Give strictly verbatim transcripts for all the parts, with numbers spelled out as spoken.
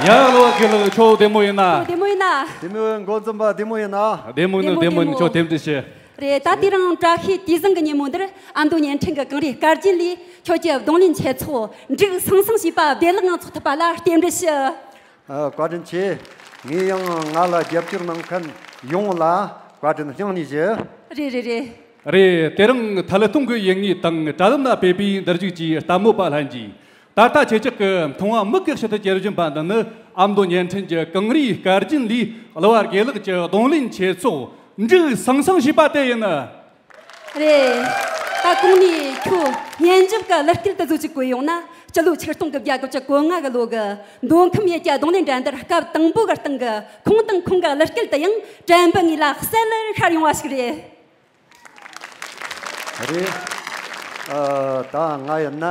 ཡ། གླུ་བ་དགེ་ལགས་ཁྱོད་བདེ་མོ་ཡིན་ན། བདེ་མོ་ཡིན་ན། བདེ་མོ་ཡིན། འགོ་འཛིན་པ་བདེ་མོ་ཡིན་ན། བདེ་མོ་ཡིན་ནོ། བདེ་མོ་ཡིན། ཁྱོད་རྟེན་འབྲེལ་ཞུ། རེད། ད་དེ་རིང་བཀྲ་ཤིས་དུས་བཟང་གི་ཉིན་མོ་འདིར་ཨ་མདོ་བརྙན་འཕྲིན་གྱི་གངས་རིའི་སྐར་རྒྱན་ལས་ཁྱོད་ཀྱི་རྡུང་ལེན་ཆེད་ཚོགས་འབྲུག་ཟང་ཟིང་བྱིས་པ་བདེ་ལེགས་ངང་འཚོགས་ཐུབ་པ་ལ་རྟེན་འབྲེལ་ཞུ། ཨ། བཀའ་དྲིན་ཆེ། ངས་ཡང་ང་ལ་རྒྱབ་སྐྱོར་གནང་མཁན་ཡོངས་ལ་བཀའ་དྲིན་སྙིང་ནས་ཞུ། རེད་རེད་རེད། རེད། དེ་རིང་ཐད་གཏོང་གི་ཡིན་ངེས་དང་དྲ་ལམ་ན་སྤེལ་པའི་འདིར་བཞུགས་ཀྱི་ལྟད་མོ་བ་ལྷན་རྒྱས། ད་ལྟ་ཁྱེད་ཅག་གི་མཐོང་བ་མིག་གི་ཕྱི་དུ་གྱེར་བཞིན་པ་འདི་ནི་ཨ་མདོ་བརྙན་འཕྲིན་གྱི་གངས་རིའི་སྐར་རྒྱན་ལས་གླུ་བ་དགེ་ལགས་ཀྱི་རྡུང་ལེན་ཆེད་ཚོགས་འབྲུག་ཟང་ཟིང་བྱིས་པ་དེ་ཡིན། རེད། ད་གོང་ནས་ཁྱོད་སྙན་འཇེབས་ཀྱི་གླུ་སྐད་དེ་ཚོ་ཅིག་གོ་ཡོང་ན། སྤྱི་ལོ་ཆིག་སྟོང་དགུ་བརྒྱ་དགུ་བཅུ་གོ་ལྔ་གི་ལོ་གི་མདོ་ཁམས་ཡུལ་གྱི་རྡུང་ལེན་འགྲན་བསྡུར་སྐབས་དང་པོ་གི་སྟེང་གི་ཁོང་དང་ཁོང་གི་གླུ་སྐད་དེ་ཡང་དྲན་པའི་ངོས་ལ་གསལ་ལེར་ཤར་ཡོང་བ་ཞིག་རེད། རེད། ཨ། ད་ང་ཡིན་ན།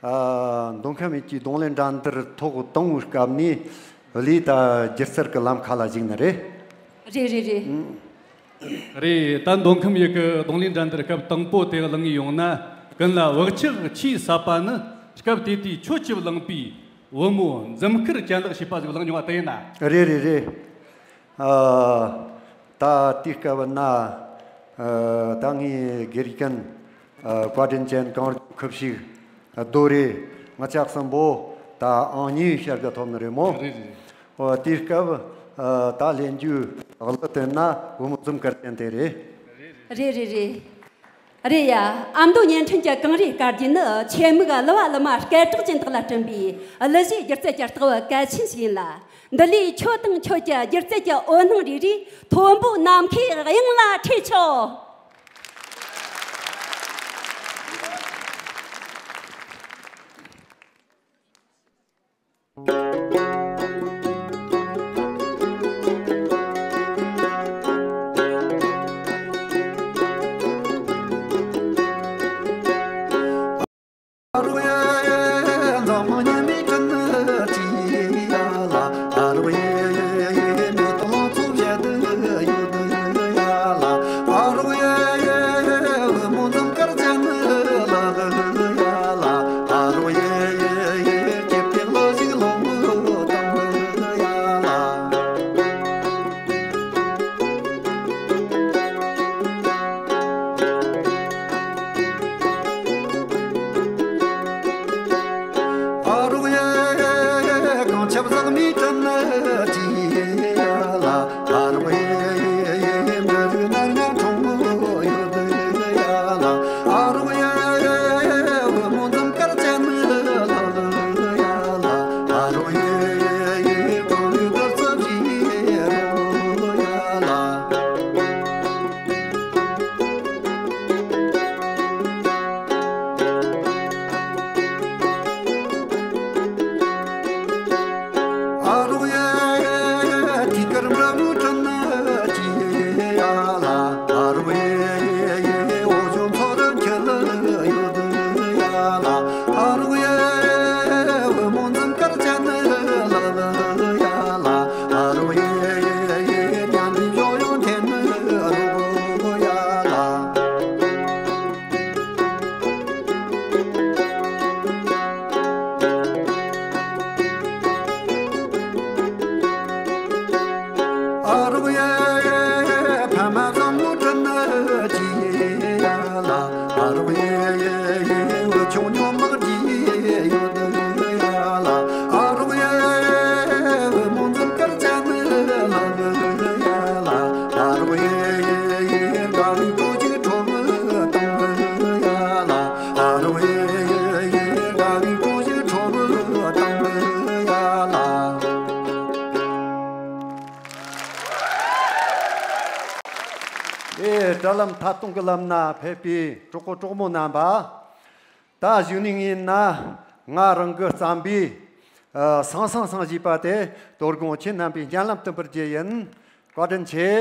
ཨ། མདོ་ཁམས་ཡུལ་གྱི་རྡུང་ལེན་འགྲན་བསྡུར་ཐོག་དང་པོའི་སྐབས་ནས་ལས་ད་སྒྱུ་རྩལ་གྱི་ལམ་ཁ་ལ་ཞུགས་ནི་རེད། རེད་རེད་རེད། རེད། ད་མདོ་ཁམས་ཡུལ་གྱི་རྡུང་ལེན་འགྲན་བསྡུར་སྐབས་དང་པོ་དེ་གླེང་ངེས་ཡོང་ན། ཀུན་ལ་བག་ཆགས་ཆེས་ཟབ་པ་ནི་སྐབས་དེ་དུས་ཁྱོད་ཀྱིས་བླངས་པའི་ བུ་མོ་འཛུམ་དཀར་ཅན་ལགས་ཞེས་པ་ཟིག་བླངས་མྱོང་བ་དེ་ཡིན་ན། རེད་རེད་རེད། ཨ། ད་དེའི་སྐབས་ན། ཨ། ད་ངའི་དགེ་རྒན། ཨ། བཀའ་དྲིན་ཅན་གངས་རི་ཁུ་བྱུག་རྡོ་རེད། ང་ཅག་གསུམ་པོ་ད་ཨང་གཉིས་ཤར་ག་ཐོབ་ནི་རེད་མོ། རེད་རེད། ཨོ། དེའི་སྐབས། ཨ། ད་ལེན་རྒྱུའི་གླུ་དེ་ན་བུ་མོ་འཛུམ་དཀར་ཅན་དེ་རེད། རེད་རེད་རེད། རེད་ཡ། ཨ་མདོ་བརྙན་འཕྲིན་གྱི་གངས་རིའི་སྐར་རྒྱན་ནི་ཆེད་དམིགས་གླུ་བ་གླུ་མ་སྐད་གྲགས་ཅན་དག་ལ་བསྐྲུན་པའི་གླུ་གཞས་སྒྱུ་རྩལ་གྱི་རྟགས་བུ་གལ་ཆེན་ཞིག་ཡིན་ལ། འདི་ལས་ཁྱོད་དང་ཁྱོད་ཀྱི་སྒྱུ་རྩལ་གྱི་འོད་སྣང་རེ་རེ་མཐོན་པོ་ནམ་མཁའི་དབྱིངས་ལ་འཕྲོས་ཆོག་ཨེ། དྲ་ལམ་ཐད་གཏོང་གི་ལམ་ན་ཕེབས་པའི་གྲོགས་པོ་གྲོགས་མོ་རྣམ་པ། ད་གཞུག་ནས་ངས་ན་ང་རང་གིས་བརྩམས་པའི། ཨ། སང་སང་སང་ཞེས་པ་དེ་དོ་དགོང་ཁྱེད་རྣམ་པས་སྙན་ལམ་དུ་འབུལ་རྒྱུ་ཡིན། བཀའ་དྲིན་ཆེ།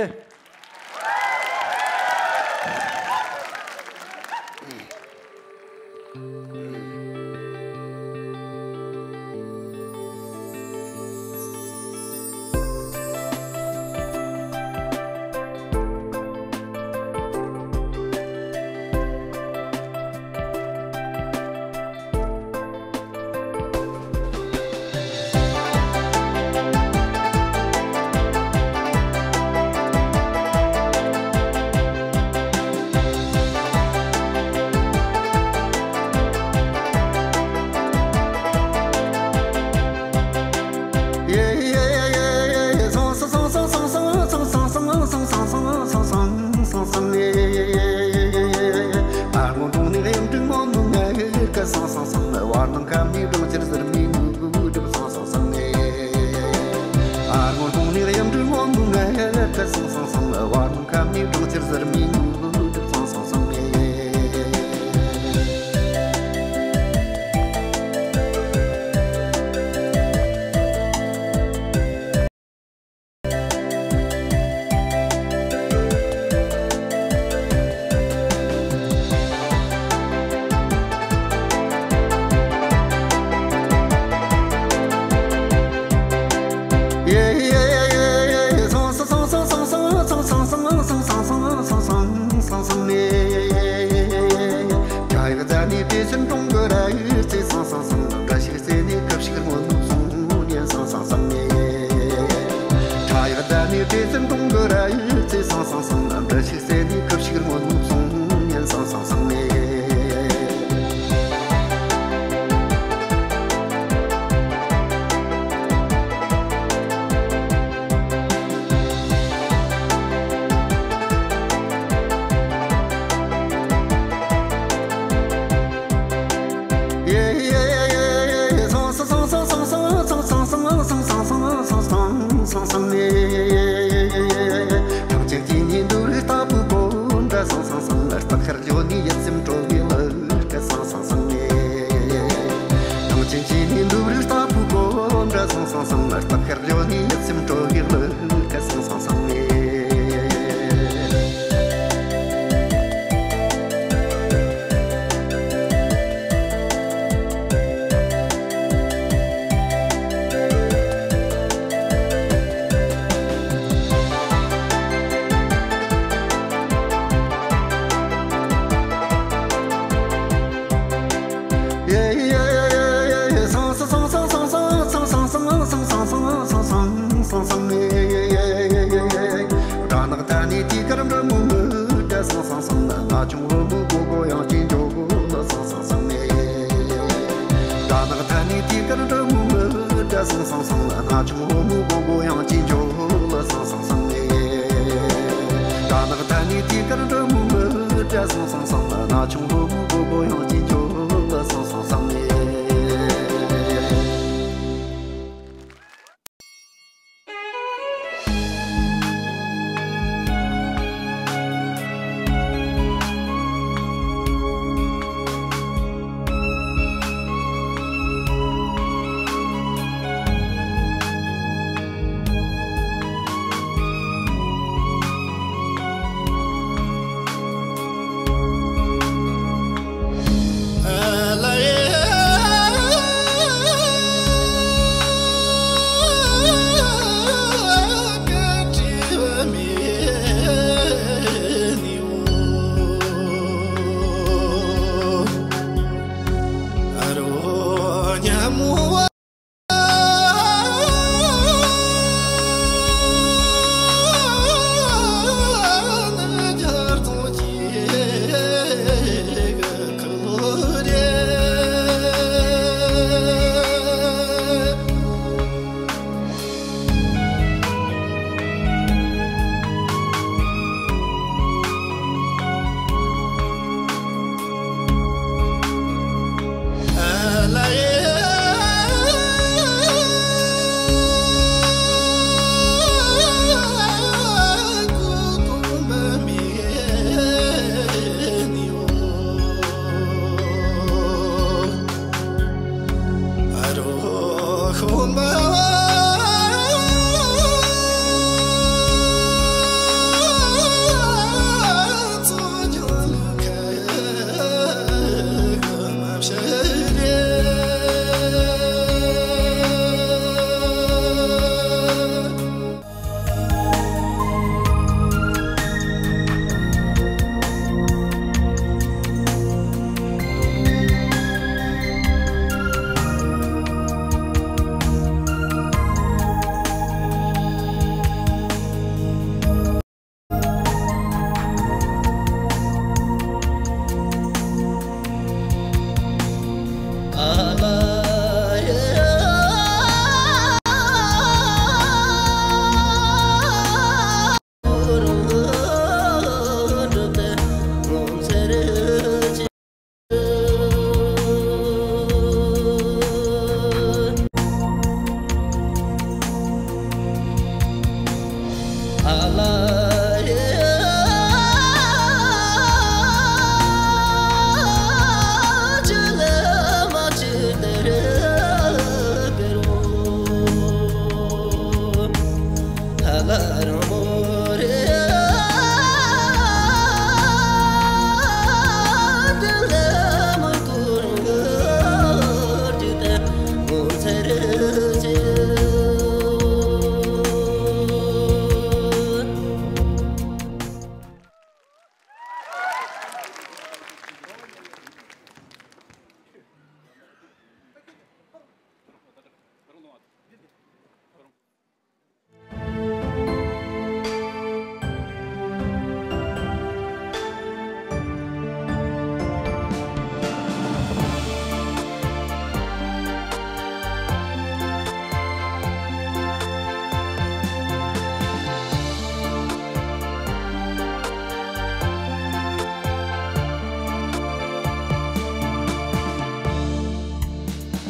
སང་སང་སང་། སྟག་ཤར་ལོ་ནི་ཡིད་སེམས་སྤྲོ་གི་ལུ་ག་སང་སང་སང་ངེ། སང་སང་སང་། སྦྲ་ནག་ཐ་ནི་ཐི་ཀར་འབྲི་མོ་མི་འདྲ་སང་སང་སང་། ན་ཆུང་བུ་མོ་གོ་གོ་ཡང་ཅི་འཇོག་གོ་ལ་སང་སང་སང་ནས། སྦྲ་ནག་ཐ་ནི་ཐི་ཀར་འབྲི་མོ་མི་འདྲ་སང་སང་སང་། ན་ཆུང་བུ་མོ་གོ་གོ་ཡང་ཅི་འཇོག་གོ་ལ་སང་སང་སང་ནས། སྦྲ་ནག་ཐ་ནི་ཐི་ཀར་འབྲི་མོ་མི་འདྲ་སང་སང་སང་། ན་ཆུང་བུ་མོ་གོ་གོ་ཡང་ཅི་འཇོག་གོ་ལ་སང་སང་སང་ནས།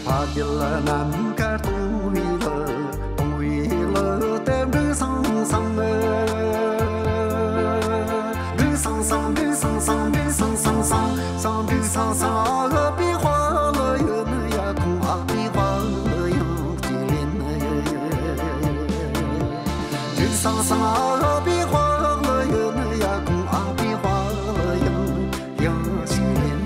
ཕ་རྒྱལ་ནམ་མཁའ་སྟོང་བའི་ལུ། སྟོང་བའི་ལུ་དེ་འབྲུག་སང་སང་ཨེ། འབྲུག་སང་སང་འབྲུག་སང་སང་འབྲུག་སང་སང་སང་། སང་འབྲུག་སང་སང་ཨ། ཨ་པའི་དཔའ་ལུ་ཡོད་ནི་ཡ་ཁོང་། ཨ་པའི་དཔའ་ལུ་ཡང་སྐྱེ་ལེ་ནི། དུས་སང་སང་ཨ་བི་དཔལ་ཡོན་ཡ་ཁུང་ཨ་བི་དཔལ་ཡོན་ཡང་ཞིག་ལེན།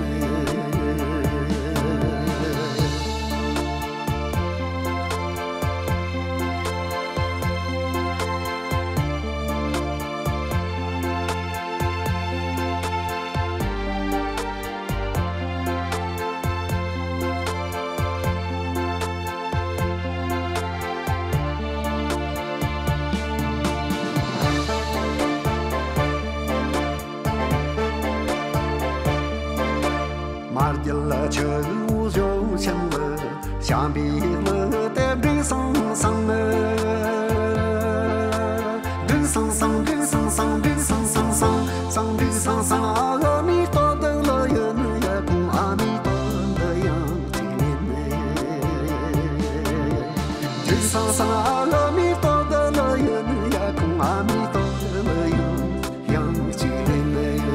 མ་རྒྱལ་ཆུ་བོ་ཞོ་ཆེན་ལ། ཞང་པི་ལ་དེ་འབྲིང་སང་སང་ནི། འབྲིང་སང་སང་འབྲིང་སང་སང་འབྲིང་སང་སང་སང་སང་འབྲིང་སང་སང་ཨ་ལ་མི་ཏོ་དེ་ལ་ཡོད་ནི་ཡ་ཁུང་ཨ་མི་ཏོ་དེ་ཡང་ཅི་ལེན་ནི། འབྲིང་སང་སང་ཨ་ལ་མི་ཏོ་དེ་ལ་ཡོད་ནི་ཡ་ཁུང་ཨ་མི་ཏོ་དེ་ལ་ཡང་། ཡང་གཅིག་ལེན་ནས།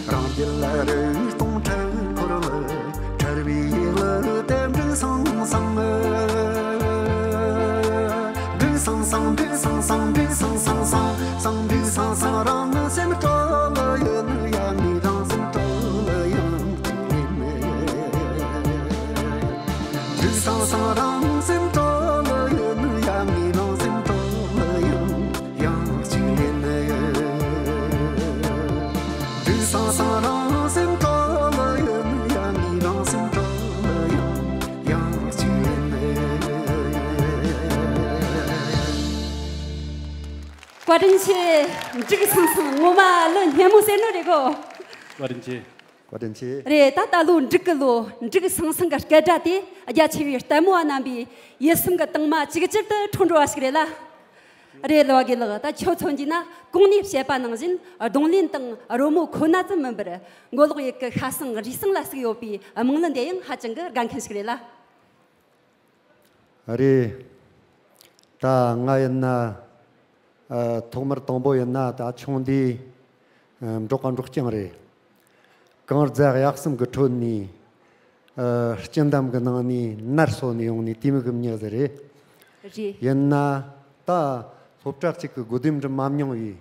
རང་རྒྱལ་རི་སྟོང་ཁྲི་འཁོར་ལ། ཁྲི་བའི་ལ་དེ་འབྲིང་སང་སང་། འབྲིང་སང་སང་འབྲིང་སང་སང་འབྲིང་སང་སང་སང་སང་འབྲིང་སང་སང་རང་སེམས་སྤྲོ་ལ་ཡོད་ནི་ཡ་ནི་རང་སེམས་སྤྲོ་ལ་ཡང་གཅིག་ལེན་ནི། འབྲིང་སང་སང་རང་སེམས་སྤྲོ་ལ་ཡོད་ནི་ཡ་ནི་རང་སེམས་སྤྲོ་ལ་ཡང་། ཡང་གཅིག་ལེན་ནས། དུས་སང་སང་རང་སེམས་སྤྲོ་ལ་ཡོད། ཡང་ནི་རང་སེམས་སྤྲོ་ལ་ཡང་། ཡང་གཅིག་ལེན་ནས། བཀའ་དྲིན་ཆེ། འབྲུག་སང་སང་ངོ་མ་ལོ་སྙན་མོ་ཟེར་ནོ་རེད་གོ། བཀའ་དྲིན་ཆེ། བཀའ་དྲིན་ཆེ། རེད། ད་ད་ལོ་འབྲུག་གི་ལོ། འབྲུག་སང་སང་གི་སྐད་སྒྲ་དེ་རྒྱ་ཆེ་བའི་ལྟད་མོ་བ་རྣམ་པའི་ཡིད་སེམས་ཀྱི་དྭངས་མ་ཅིག་ཅར་དུ་འཕྲོ་འགྲོ་བ་ཞིག་རེད་ལ། རེད། ལོ་དགེ་ལགས། ད་ཁྱོད་མཚོན་གྱིས་ན་གོང་ནས་བཤད་པ་ནང་བཞིན་རྡུང་ལེན་དང་རོལ་མོ་ཁོ་ན་ཙམ་མིན་པར་མགོ་ལོག་ཡུལ་གྱི་ཤ་གསང་རུས་གསང་ལ་ཟུག་ཡོད་པའི་དམངས་གླུ་འདི་ཡང་ཧ་ཅང་གི་དགའ་མཁན་ཞིག་རེད་ལ། རེད། ད་ང་ཡིན་ན། ཨ། ཐོག་མར་དང་པོ་ཡིན་ན་ད་ཆུང་དུས། ཨ། འབྲོག་པ་འབྲོག་རྐྱང་རེད། གངས་རྫ་གཡག་གསུམ་གྱི་ཁྲོད་ནས། ཨ། སྤྱི་འདམ་གྱི་ནང་ནས་ནར་སོན་ནས་ཡོང་ནས་དེ་མོ་གི་མྱི་ཟིག་རེད། རེད། ཡིན་ན་ད་སློབ་གྲྭ་གཅིག་གི་སྒོ་དེམ་འགྲིམ་མ་མྱོང་བས།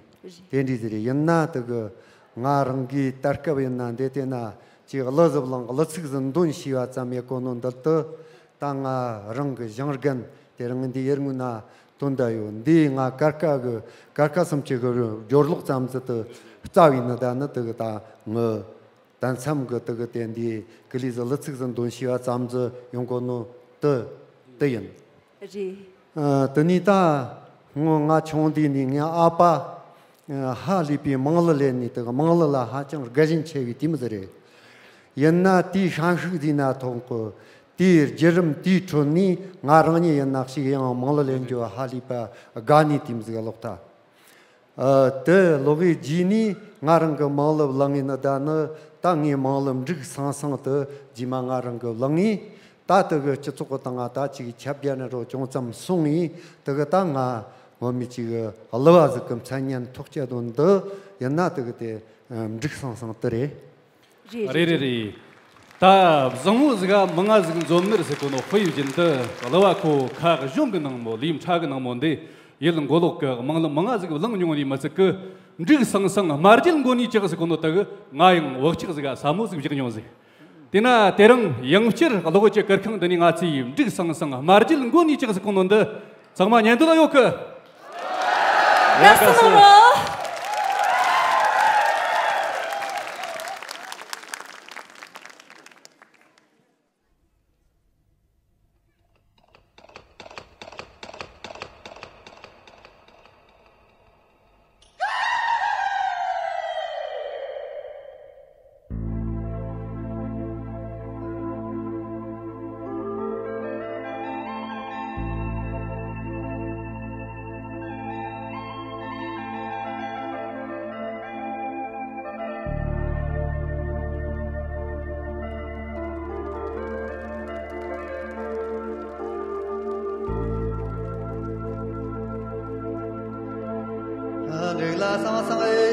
རེད། དེ་འདྲ་ཟིག་རེད། ཡིན་ན་དེ་གི་ང་རང་གིས་ད་སྐབས་ཡིན་ན་འདི་དེ་ན་ཅིག་གླུ་ཟིག་བླངས། གླུ་ཚིག་ཟིག་འདོན་ཤེས་པ་ཙམ་ཡོད་གོ་ནོ་འདི་དུ། ད་ང་རང་གི་བཞེངས་རྒན་དེ་རིང་འདི་ཡར་ངོས་ན་ཐོན་བསྡད་ཡོད། འདི་ང་སྐར་ཁ་གི་སྐར་ཁ་སུམ་ཅུ་གི་སྦྱོར་ཀློག་ཙམ་ཟིག་དུ་རྩ་བའི་ནི་ད་ནི་དེ་གི་ད་ངི་ད་མཚམས་གི་དེ་གི་དེ་འདི་གི་ལི་ཟིག་གླུ་ཚིག་ཟིག་འདོན་ཤེས་པ་ཙམ་ཟིག་ཡོང་གོ་ནོ་དུ་དེ་ཡིན། རེད། ཨ། དེ་ནས་ད་སྔོན་ང་ཆུང་དུས་ནས་ངའི་ཨ་ཕ། ཨ། ཧ་ལས་པའི་དམངས་གླུ་ལེན་ནས་དེ་གི་དམངས་གླུ་ལ་ཧ་ཅང་དགའ་ཞེན་ཆེ་བའི་དེ་མོ་ཟིག་རེད། ཡིན་ན་དེའི་ཤན་ཤུགས་ཟིན་ན་ཐོག་གི་དེའི་བརྒྱུད་རིམ་དེའི་ཁྲོད་ནས་ང་རང་ཉིད་ཡིན་ན་ཞིག་ཡང་དམངས་གླུ་ལེན་རྒྱུ་ཧ་ལས་པ་དགའ་ནས་དེ་མོ་ཟིག་ལོག་ད། ཨ། དེ་ལོག་གི་རྗེས་ནས་ང་རང་གི་དམངས་གླུ་བླངས་ངེ་ནི་ད་ནི་ད་ངའི་དམངས་གླུ་འབྲུག་སང་སང་དུ་རྗེས་མ་ང་རང་གི་བླངས་ངེ། ད་དེ་གི་སྤྱི་ཚོགས་གི་སྟེང་ང་ད་ཅིག་ཁྱབ་རྒྱ་ནི་རོ་ཅུང་ཙམ་སོང་ངེ། དེ་གི་ད་ང་ངོ་མ་ཅིག་གླུ་བ་ཟིག་གི་མཚན་སྙན་ཐོགས་ཀྱི་དོན་འདི་ཡིན་ན་དེ་གི་དེ་འབྲུག་སང་སང་དུ་རེད། རེད་རེད་རེད། རེད་རེད། ད་བཟང་མོ་ཟིག་ག་མི་ང་ཟིག་འཛོམས་ནི་རེད་ཟེར་གོ་ནོ་དཔེ་ཡིན་རྒྱུན་དུ་གླུ་བ་ཁོ་ཁ་གཞུང་གི་ནང་མོ་ལུས་ཕྲ་གི་ནང་མོ་འདི་ཡུལ་མགོ་ལོག་གི་དམངས་གླུ་མི་ང་ཟིག་བླངས་མྱོང་ནི་མི་ཚད་གི། འབྲུག་སང་སང་དམར་རྗེན་མགོ་ནས་ཅག་ཟེར་གོ་ནོ་དག་ང་ཡང་བག་ཆགས་ཟིག་ག་ཟབ་མོ་ཟིག་བཞག་མྱོང་ཟིག་དེས་ན་དེ་རིང་ཡང་བསྐྱར་གློག་ཀྱི་གུར་ཁང་འདི་ནས་ང་ཚོས་འབྲུག་སང་སང་དམར་རྗེན་མགོ་ནས་ཅག་ཟེར་གོ་ནོ་འདི་ཚང་མ་ཉན་འདོད་ཡོད་གི། དགའ་བསུ་གནང་རོགས། ལྟོ་ཟ་རེ་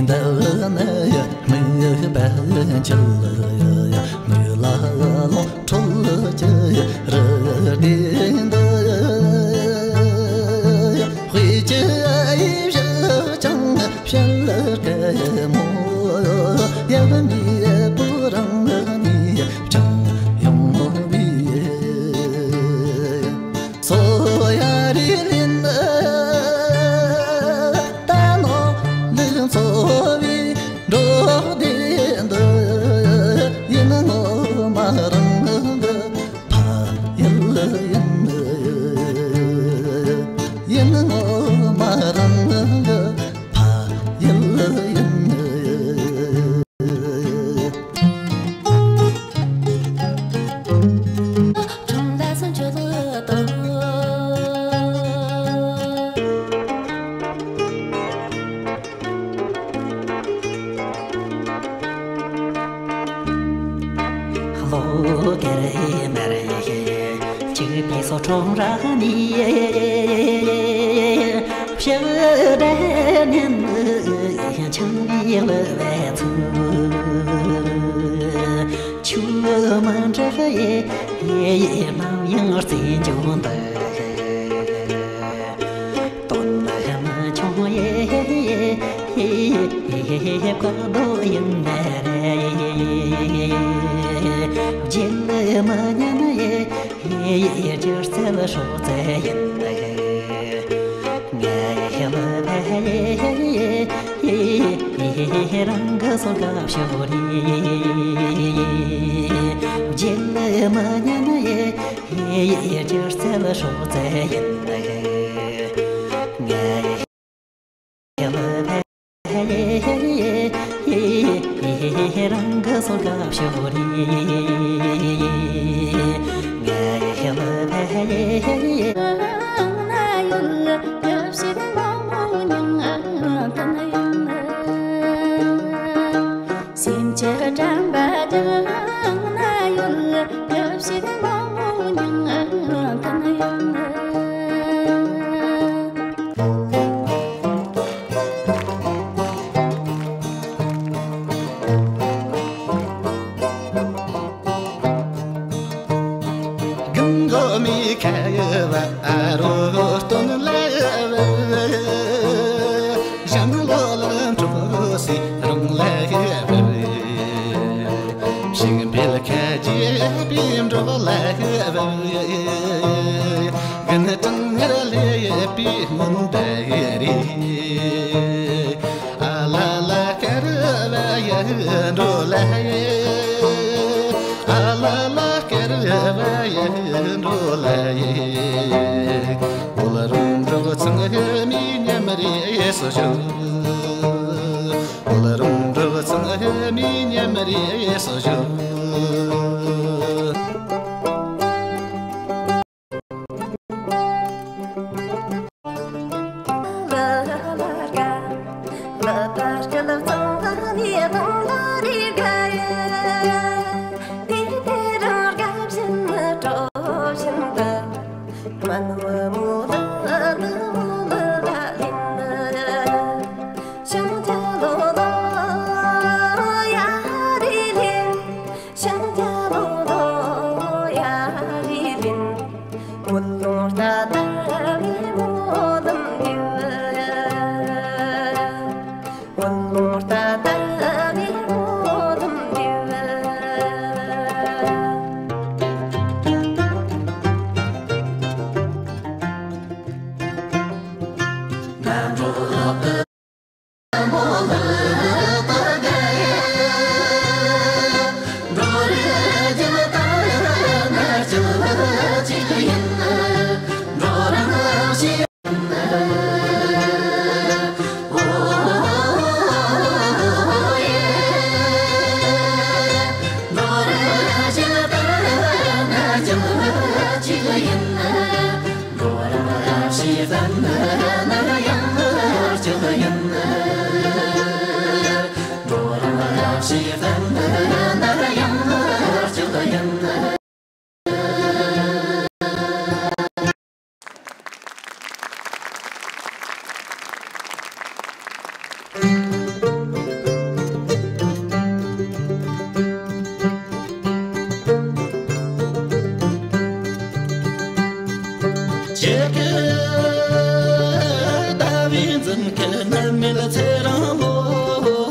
འདབས་ནི་མིག་པད་འཁྱིལ། མིག་ལ་ལོངས་སྤྲུལ་གྱི་རི་དེ་འདི། དཔེ་ཆ་ཡིས་བཤད་ཀྱང་བཤད་དཀའ་མོ། ཡབ་མེས་པོ་རང་ནས་བྱུང་ཡོང་བའི། སོ་ཡ་རི་ལིན་ད་ནོ་ལིན་སོ་བི་འགྲོ་དེ་འདི། ཡིན་ངོ་མ་རང་གི་ཕ་ཡུལ་ཡིན། ཡིན་ངོ་མ་རང་གི་ཕ་ཡུལ་ཡིན། ལོ་དེར་མར་ཅིག་པའི་སོ་ཁྲོམ་ར་ནི། ཕྱི་དྲན་ནས་ཆང་ཡིག་ལ་བས་ཚུལ། ཆུ་མི་འདྲ་ཡི་ནམ་ཡང་རྩེ་འཇོག་འདུག་དོན་མི་ཆུང་ཡེ་ཡེ་ཡེ་ཡེ་ཀ་རྡོ་ཡིན་ནི་རེད། རྗེས་མི་ཉན་ཡེ་ཡེ་ཡེ་སྒྱུ་རྩལ་སྲོག་རྩལ་ཡིན་ནི། ངའི་ལ་བས་ཡེ་ཡེ་ རང་གི་སོ་དགའ་ཤོར་རེ། རྗེས་ལ་མ་ཉན་ཡེ་ཡེ་སྒྱུ་རྩལ་སྲོག་རྩེ་ཡིན། ངའི་ལ་ཕ་ཡེ་ཡེ་རང་གི་སོ་དགའ་ཤོར་རེ། ངའི་ལ་ཕ་ཡེ་ཡེ། ན་ཡོད་ལ་སྐྱབས་ཤིག་མ་མོ་མྱང་ཐན་ཡོད། སེམས་ཀྱི་དྲན་པ་དང་ན་ཡོད་ལ་སྐྱབས་ཤིག་མ་མོ་མྱང་ཐན་ཡོད། གང་གོ་མི་ཁ་ཡ་བ་ཨ་རོ་སྟོན་ལ་ཡ་བ། ཞང་ལོ་ལ་འགྲོ་སི་རུང་ལ་ཡ་བ། ཞིང་འབེལ་ཁ་རྗེ་པི་འགྲོ་ལ་ཡ་བ། གན་ཏང་ངར་ལ་ཡ་པི་མུན་ད་ཡ་རི། ཨ་ལ་ལ་ཀར་བ་ཡ་འགྲོ་ལ་ཡེ། ཨ་ལ་ལ་ཀར་བ་ཡ་འགྲོ་ལ་ཡེ། འོལ་རུང་འགྲོ་ཚང་མི་མཉམ་རེ་སོ་ཞོ། འོལ་རུང་འགྲོ་ཚང་མི་མཉམ་རེ་སོ་ཞོ། ཁྱེད་ཀྱི་ལྟ་བའི་འཛིན་ཁྱེད་རྣམ་མེད་ཚེ་རིང་ལོ་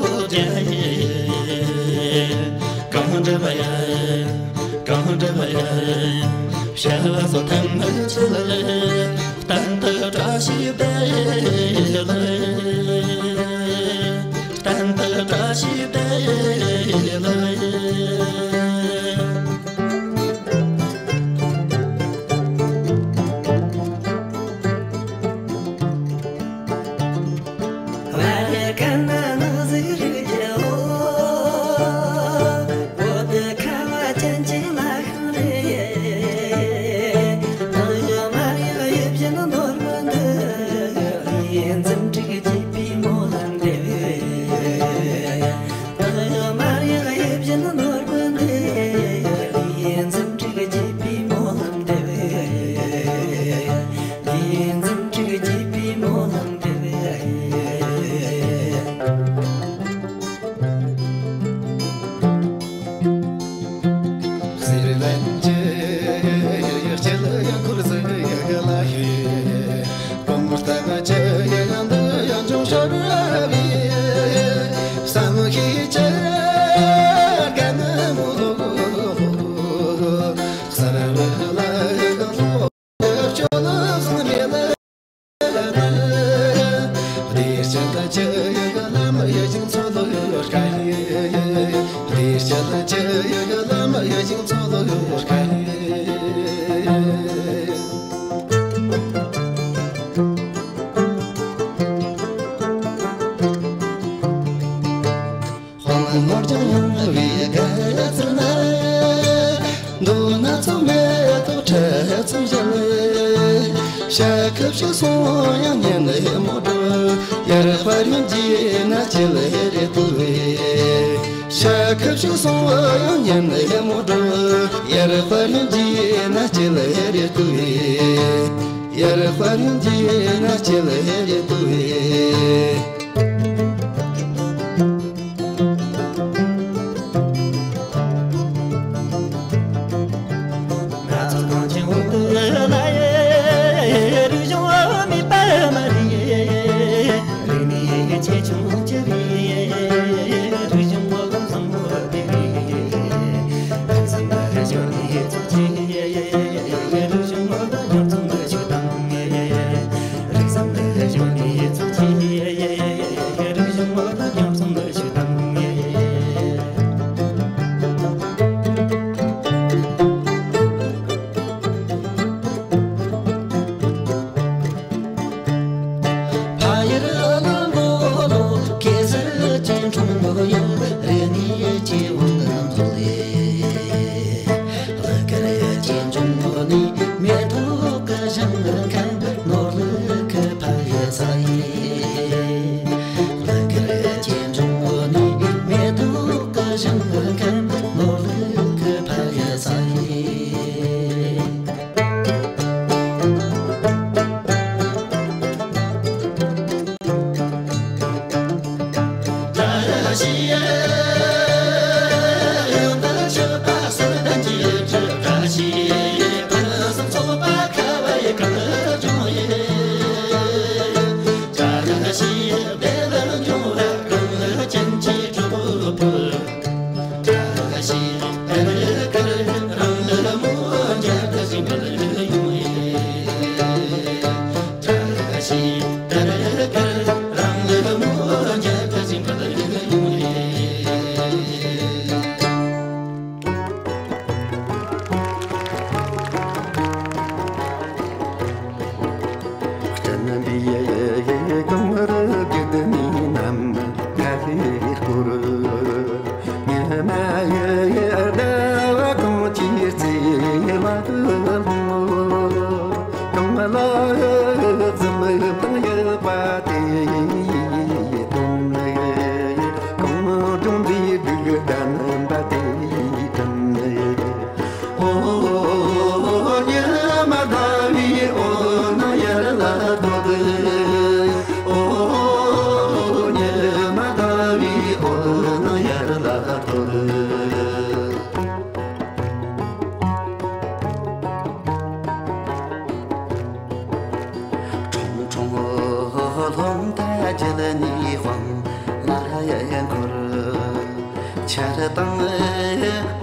བརྒྱ་ཡི། གང་འདྲ་བ་ཡ། གང་འདྲ་བ་ཡ། བྱ་བ་སོགས་ཐམས་ཅད་ལ། གཏན་དུ་བཀྲ་ཤིས་བདེ་ལེགས། གཏན་དུ་བཀྲ་ཤིས་བདེ་ལེགས། ཙམ་བཞག་ལ། ཤ་ཁ་ཤ་སོང་ཡང་ཉན་ལ་མོ་འགྲོ། ཡར་དཔལ་ཡོན་གྱི་ན་ཆེ་ལ་རེ་ཏུ་བས། ཤ་ཁ་ཤ་སོང་ཡང་ཉན་ལ་མོ་འགྲོ། ཡར་དཔལ་ཡོན་གྱི་ན་ཆེ་ལ་རེ་ཏུ་བས། ཡར་དཔལ་ཡོན་གྱི་ན་ཆེ་ལ་རེ་ཏུ་བས། ང་ཚོ་གངས་ཅན་འོག་ཏུ་ལ་ཡེ། རིག་གཞུང་མེད་པ་མ་རེད། རིག་གནས་ཆེ་ཆུང་ཅི་རེད། རིག་གཞུང་བཟང་བོ་དེ་རེད། ཕུན་སུམ་ཚོགས་ཆེ་རིག་གཞུང་རྒྱ་མཚོ་ཞིག་དང་། རིག་གཞུང་ལས་གཞུང་ནས་ཚུགས་ཀྱི། རིག་གཞུང་ལས་གཞུང་ནས་ཞུ་དང་། ཕ་ཡུལ་ལ་མགོ་ལོག་གེ་སར་གྱི་འཁྲུངས་ཡུལ། རེ་ནས་ཀྱི་བང་མཛོད་ལས། ལ་ཀར་གྱི་འབྱུང་ནི་མེ་ཏོག་གི་ཞིང་ཁམས། ནོར་ལུག་གི་ཕ་ཡུལ་ས་ཡི། ལ་ཀར་གྱི་འབྱུང་ནི་མེ་ཏོག་གི་ཞིང་ཁམས། ནོར་ལུག་གི་ཕ་ཡུལ་ས་ཡི། ཁྲུང་ཁྲུང་ལྷོ་མཐའ་བརྒྱད་ནས་དཔང་ལ་འཁོར། ཆར་དང་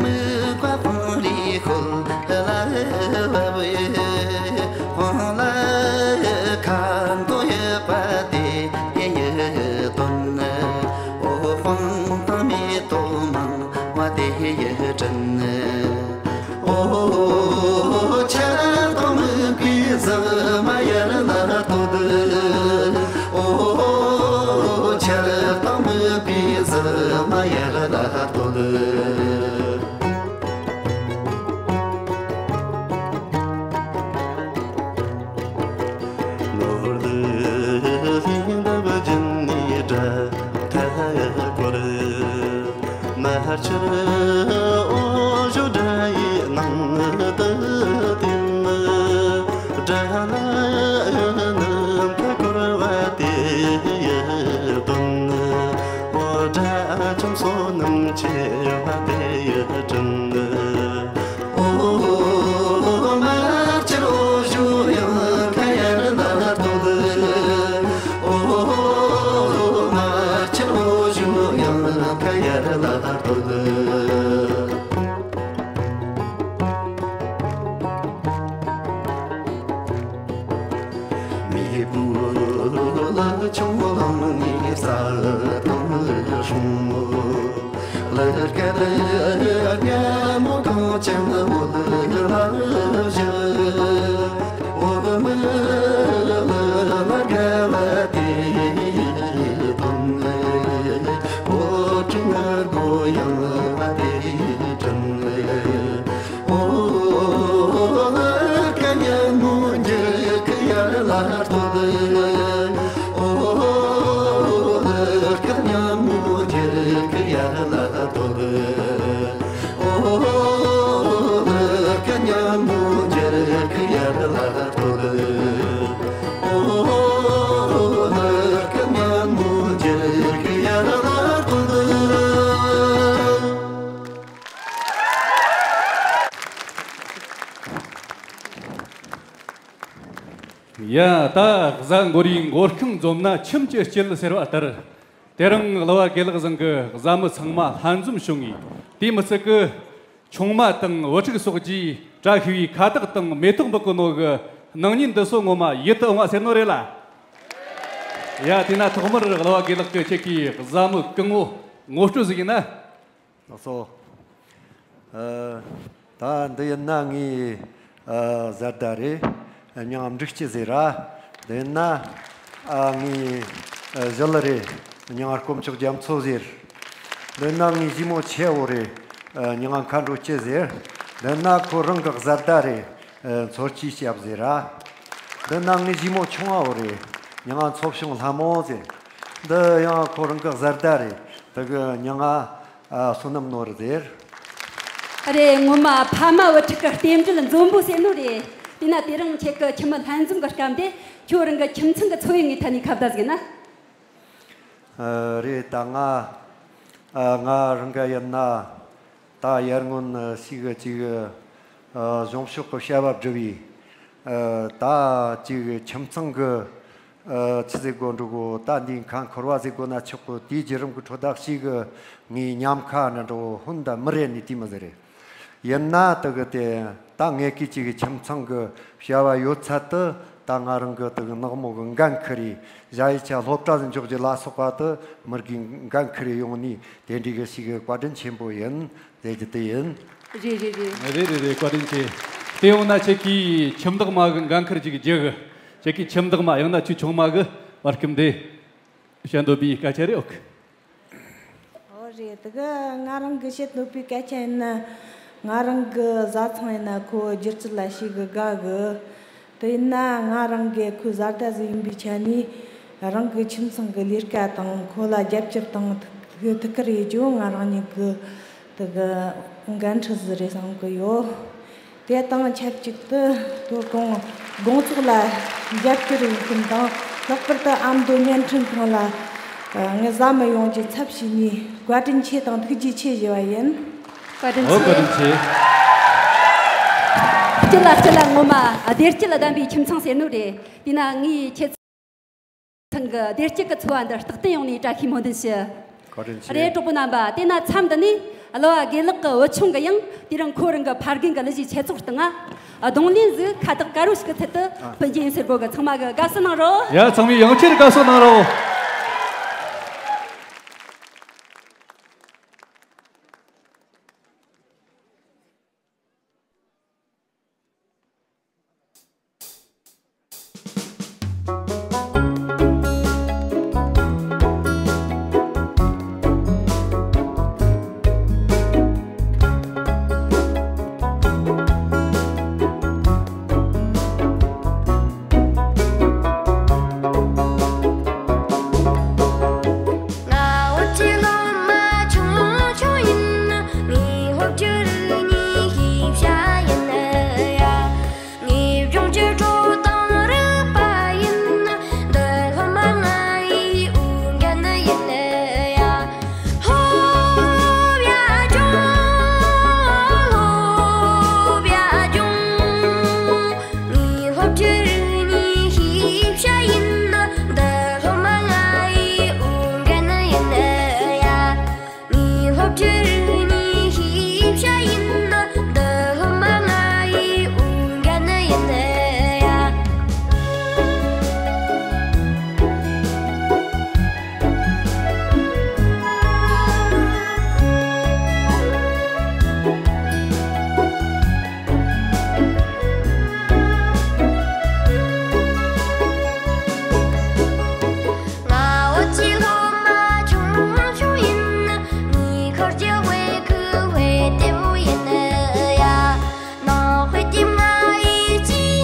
མུ་ག་དཔང་རིས་ཤུལ་ལ་བབས། དཔང་ལ་ཁ་མདོག་ཡོད་པ་དེ་ཡི་དོན། ཨོ་དཔང་དང་མེ་ཏོག་མང་བ་དེ་ཡི་དྲིན། ཨོ་ཆར་དང་མུ་གེའི་གཟིགས་མ་ཡར་ལ་བསྟོད། ཨོ་ཆར་དང་མུ་གེའི་གཟིགས་མ་ཡར་ལ་བསྟོད། ནོར་ལུག་ལྷུན་འདབས་བརྒྱུད་ནས་དགྲ་མཐའ་བསྐོར། མར་ཆུ་འོད་ཞུ་དགྲ་ཡི་ནང་དུ་ཐིམ། དགྲ་ལ་ནམ་མཁའ་བསྐོར་བ་དེ་ཡི་དོན། འོ་དགྲ་ཁྱིམ་སོ་ནམ་ཆེ་བ་དེ་ཡི་དྲིན། ཨོ་མར་ཆུ་འོད་ཞུ་ཡང་ཁ་ཡར་ལ་བསྟོད། ཨོ་མར་ཆུ་འོད་ཞུ་ཡང་ཁ་ཡར་ལ་བསྟོད། མེ་བུ་ལ་ཆུང་ལང་ནས་ས་དང་སྲུང་། ལ་ཀ་ལ་རྒྱ་མོ་གངས་ཅན་འོད་ལ་བཞད། འོ་མི་ལ་ལ་རྒྱ་བ་དེ་དོན། འོ་དྲི་ང་རྒོ་ཡང་བ་དེ་དྲིན། ཨོ་ལ་ཀ་ ཡ། ད་གཟའ་འགོར་བའི་མགོ་རྐང་འཛོམས་ན་ཁྱིམ་གྱི་དཀྱིལ་ཟེར་བ་ལྟར། དེ་རིང་གླུ་བ་དགེ་ལགས་ཚང་གི་བཟའ་མི་ཚང་མ་ལྷན་འཛོམས་བྱུང་ངས། དེ་མི་ཚད་ཀི་ཆུང་མ་དང་བུ་ཕྲུག་སོགས་ཀྱིས་བཀྲ་ཤིས་པའི་ཁ་བཏགས་དང་མེ་ཏོག་འབུལ་གི་ནོ་གི་སྣང་བརྙན་འདི་ཚོ་ངོ་མ་ཡིད་དུ་འོང་བ་ཟེར་ནོ་རེད་ལ། ཡ། དེས་ན་ཐོག་མར་གླུ་བ་དགེ་ལགས་ཀྱིས་ཁྱེད་ཀྱི་བཟའ་མི་སྐུ་ངོ་ངོ་སྤྲོད་ཟིག་ཡིན་ན། ལགས་སོ། ཨ། ད་འདི་ཡིན་ན་ངའི་ཨ་བཟའ་ཟླ་རེད། མྱིང་ང་འབྲུག་སྐྱིད་ཟེར་ར། འདི་ཡིན་ན་ཨ་ངའི་ཨ་ཞི་ལི་རེད། མྱིང་ང་དཀོན་མཆོག་རྒྱ་མཚོ་ཟེར། འདི་ཡིན་ན་ངའི་ཞི་མོ་ཆེ་བོ་རེད། ཨ་མྱིང་ང་མཁའ་འགྲོ་སྐྱིད་ཟེར། འདི་ཡིན་ན་ཁོ་རང་གི་བཟའ་ཟླ་རེད། ཨ་མཚོ་སྐྱེས་སྐྱབས་ཟེར་ར། འདི་ཡིན་ན་ངའི་ཞི་མོ་ཆུང་བ་བོ་རེད། མྱིང་ང་མཚོ་བྱུང་ལྷ་མོ་ཟེར། འདི་ཡང་ཁོ་རང་གི་བཟའ་ཟླ་རེད། དེ་གི་མྱིང་ང་ཨ་བསོད་ནམས་ནོར་ཟེར། རེད། ངོ་མ་ཕ་མ་བུ་ཕྲུག་གི་རྟེན་འབྲེལ་འཛོམས་པོ་ཟེར་ནོ་རེད། དེས་ན་དེ་རིང་ཁྱེད་ཀྱི་ཁྱིམ་མི་ལྷན་འཛོམས་ཀྱི་སྐབས་དེ་ཁྱོད་རང་གི་ཁྱིམ་ཚང་གི་འཚོ་བའི་ངོས་ཐད་ནས་ཁ་བརྡ་ཟིག་ན། ཨ། རེད། ད་ང་ཨ་ང་རང་ག་ཡིན་ན་ད་ཡར་སྔོན་ཞིག་ཅིག་ཨ་གཞུང་ཕྱོགས་ཀྱི་བྱ་བ་བསྒྲུབས་པས། ཨ་ད་ཅིག་ཁྱིམ་ཚང་གི་ཨ་ཆི་ཟེར་དགོ་འགྲོ་གོ། ད་འདིའི་ཁ་འཁོར་བ་ཟེར་དགོ་ན་ཆོག་གོ། དེའི་བརྒྱུད་རིམ་གྱི་ཁྲོད་ད་ཞིག་གི་ངའི་ཉམས་ཁ་ནི་འགྲོ་ཧོན་ད་མི་རེ་ནི་དེ་མི་ཟེར་རེད། ཡིན་ན་དེ་གི་དེ་ད་ངེད་ཀྱི་ཅིག་གི་ཁྱིམ་ཚང་གི་བྱ་བ་ཡོད་ཚད་དེ་ད་ང་རང་གི་དེ་གི་ནག་མོ་གི་འགན་ཁུར་རེ། ཞ་ཡི་ཆ་སློབ་གྲྭ་ཟིན་འཇོག་རྒྱུ་ལ་སོགས་པ་དེ་མི་རིགས་འགན་ཁུར་རེ་ཡོང་ནི་དེ་འདྲའི་གི་ཞིག་གི་བཀའ་དྲིན་ཆེན་པོ་ཡིན་ཟེར་རྒྱུ་དེ་ཡིན། རེད་རེད་རེད། རེད་རེད་རེད། བཀའ་དྲིན་ཆེ། དེ་ཡོང་ན་ཁྱེད་ཀྱིས་ཁྱིམ་བདག་མ་གི་འགན་ཁུར་ཅིག་རྒྱུ་གི། ཁྱེད་ཀྱིས་ཁྱིམ་བདག་མ་ཡང་ན་ཁྱོད་ཆུང་མ་གི་བར་སྐུམ་དེ་བཤད་འདོད་པའི་སྐད་ཆ་རེད། ཨོ་ཁེ། ཨོ་རེད། དེ་གི་ང་རང་གི་བཤད་འདོད་པའི་སྐད་ཆ་ཡིན་ན། ང་རང་གི་བཟའ་ཚང་ཡིན་ན་ཁོ་སྒྱུ་རྩལ་ལ་ཞེ་གི་དགའ་གི། དེ་ཡིན་ན་ང་རང་གི་ཁོའི་བཟའ་ཟླ་ཟིག་ཡིན་པའི་ཆ་ནས་རང་གི་ཁྱིམ་ཚང་གི་ལས་ཀ་དང་ཁོ་ལ་རྒྱབ་སྐྱོར་དང་ཐུགས་ཐུགས་ཁུར་ཡེད་རྒྱུ་ང་རང་ཉིད་གི་དེ་གི་འགན་འཁྲི་ཟིག་རེད་བསམ་གི་ཡོད། དེ་དང་ཆབས་ཅིག་ཏུ་དོ་དགོང་དགོང་ཚོགས་ལ་རྒྱབ་སྐྱོར་ཡོད་མཁན་དང་ལྷག་པར་དུ་ཨ་མདོ་བརྙན་འཕྲིན་ཁང་ལ་ངའི་བཟའ་མི་ཡོངས་ཀྱི་ཚབ་བྱས་ནས་བཀའ་དྲིན་ཆེ་དང་ཐུགས་རྗེ་ཆེ་ཞུ་བ་ཡིན། བཀའ་དྲིན་ཆེ། ཨོ་བཀའ་དྲིན་ཆེ། སྐྱིད་ལ་སྐྱིད་ལ་ངོ་མ་བདེ་སྐྱིད་ལ་ལྡན་པའི་ཁྱིམ་ཚང་ཟེར་ནོ་རེད། དེས་ན་ངས་ཁྱེད་ཚང་གི་བདེ་སྐྱིད་ཀྱི་འཚོ་བ་འདིར་རྟག་བརྟན་ཡོང་ནས་བཀྲ་ཤིས་སྨོན་འདུན་ཞུ། བཀའ་དྲིན་ཆེ། རེད། གྲོགས་པོ་རྣམ་པ། དེས་ན་མཚམས་འདི་ནས་གླུ་བ་དགེ་ལགས་ཀྱི་བུ་ཆུང་གིས་ཡང་དེ་རིང་ཁོ་རང་གི་ཕ་རྒན་གྱི་གླུ་གཞས་ཆེད་ཚོགས་སྟེང་ང་རྡུང་ལེན་ཟིག་ཁ་བཏགས་དཀར་པོ་ཞིག་གི་ཚུལ་དུ་ཕུལ་རྒྱུ་ཡིན་ཟེར་གོ་གི། ཚང་མ་གི་དགའ་བསུ་གནང་རོགས། ཡ། ཚང་མས་ཡང་བསྐྱར་དགའ་བསུ་གནང་རོགས། ང་སློབ་གྲྭའི་སློབ་མ་ཆུང་ཆུང་ཡིན། ངའི་སློབ་གྲྭའི་རིག་གནས་ཤེས་བྱ་ཡིན་ཡ། ངའི་སྦྱོང་རྒྱུ་བྲོ་དང་རིག་པ་ཡིན། འདི་སློབ་མ་ང་ཡི་འོས་འགན་ཡིན་ཡ། སློབ་ཡ་སྦྱོང་། སློབ་ཡ་སྦྱོང་། ངའི་སློབ་གྲྭའི་རིག་གནས་ཤེས་བྱ་ཡིན། འདི་སློབ་མ་ང་ཡི་འོས་འགན་ཡིན་ཡ། ངའི་སློབ་གྲྭའི་རིག་གནས་ཤེས་བྱ་ཡིན། འདི་སློབ་མ་ང་ཡི་འོས་འགན་ཡིན་ཡ། ང་བོད་ཀྱི་སློབ་མ་ཆུང་ཆུང་ཡིན། ངའི་ཁར་གྱི་དཔེ་ཁུ་དཔེ་ལྟེ་བོ་ཡིན་ཡ། ནང་དཔེ་ལྟེ་ང་ཡི་སྤྱི་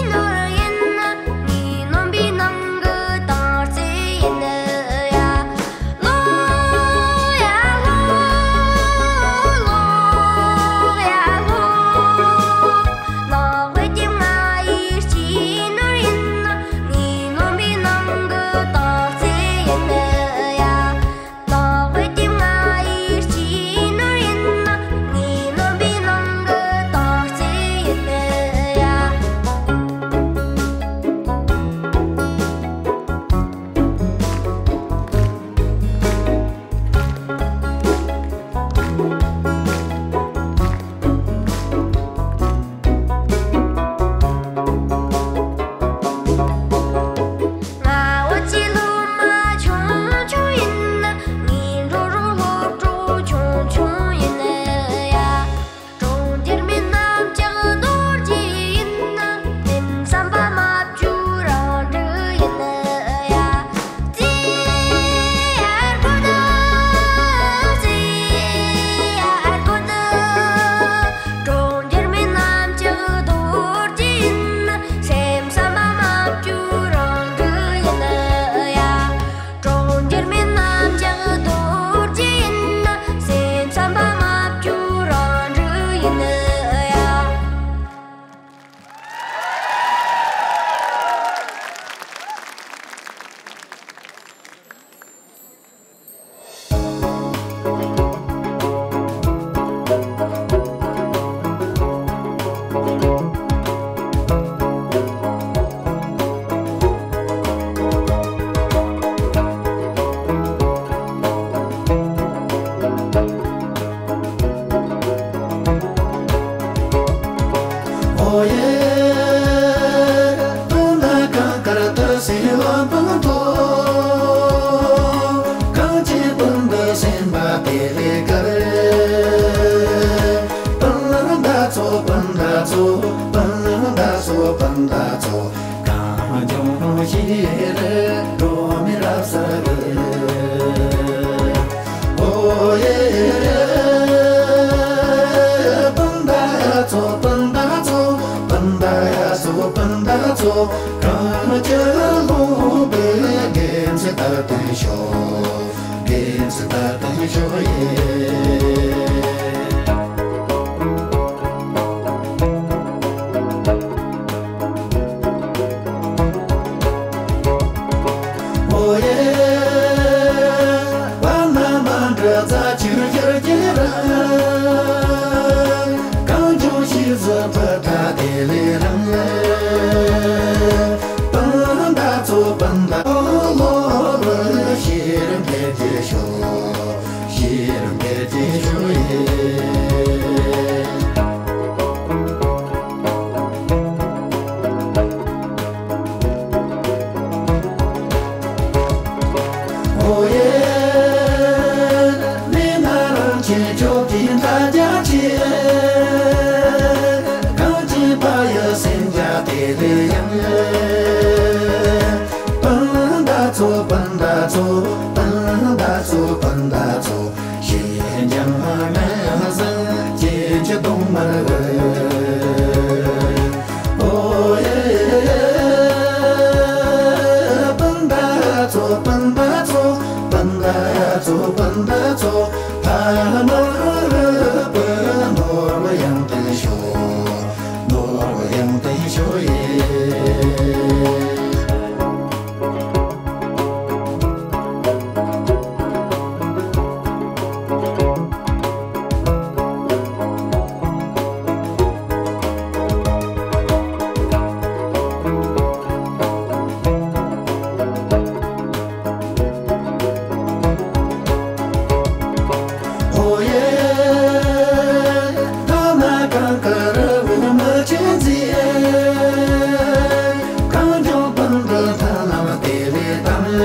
སྲིད་ལ་ཕན་ཐོགས། གང་ཅི་སྤུན་ཟླ་སེམས་པ་དེ་ལས་དཀར། སྤུན་ཟླ་ཚོ་སྤུན་ཟླ་ཚོ་སྤུན་ཟླ་ཚོ་སྤུན་ཟླ་ཚོ། གངས་ལྗོངས་ཤེས་རིག་འགྲོ་མི་རབ་གསལ། ཨོ་ཡེ། སྤུན་ཟླ་ཚོ་སྤུན་ཟླ་ཚོ་སྤུན་ཟླ་ཚོ་སྤུན་ཟླ་ཚོ། གངས་ཀྱི་ལུང་པའི་དགེ་མཚན་དར་སྟོན་ཤོག་དགེ་མཚན་དར་སྟོན་ཤོག་ཡེ། ཨོ་ཡེ། བར་ན་མ་འདྲ་རྩ་ཆུ་ཡར་གྱི་ར། གངས་ལྗོངས་ཤིས་ཟི་ཕུ་ཐག་དེ་ལས་རིང་། སྤུན་ཟླ་ཚོ་སྤུན་ཟླ་ལོ་ལོ་ཤེས་རིག་འཕེལ་རྒྱས་ཤོག་ཤེས་རིག་འཕེལ་རྒྱས་ཤོག་ཡེ། ཨོ་ཡེ། མི་ན་རང་ཆེ་ཆོག་གི་མཐའ་རྒྱ་ཆེ། གངས་ཅན་པ་ཡི་སེམས་རྒྱ་དེ་ལས་ཡང་། སྤུན་ཟླ་ཚོ་སྤུན་ཟླ་ཚོ་སྤུན་ཟླ་ཚོ་སྤུན་ཟླ་ཚོ། ཞེ་འཇམ་མ་ཟིན་སྐྱེ་འཆི་གདོང་དམར་བུ། ཨོ་ཡེ། སྤུན་ཟླ་ཚོ་སྤུན་ཟླ་ཚོ་སྤུན་ཟླ་ཚོ་སྤུན་ཟླ་ཚོ། ཕ་ནོར་བུ་ནོར་བུ་ཡང་བརྟན་ཤོག་ནོར་བུ་ཡང་བརྟན་ཤོག་ཡེ། ཨོ་ཡེ། ཐ་ན་གངས་དཀར་རི་བོ་མི་ཆེན་མཛེས། གངས་ལྗོངས་སྤུན་ཟླ་ཐར་ལམ་དེ་ལས་དང་།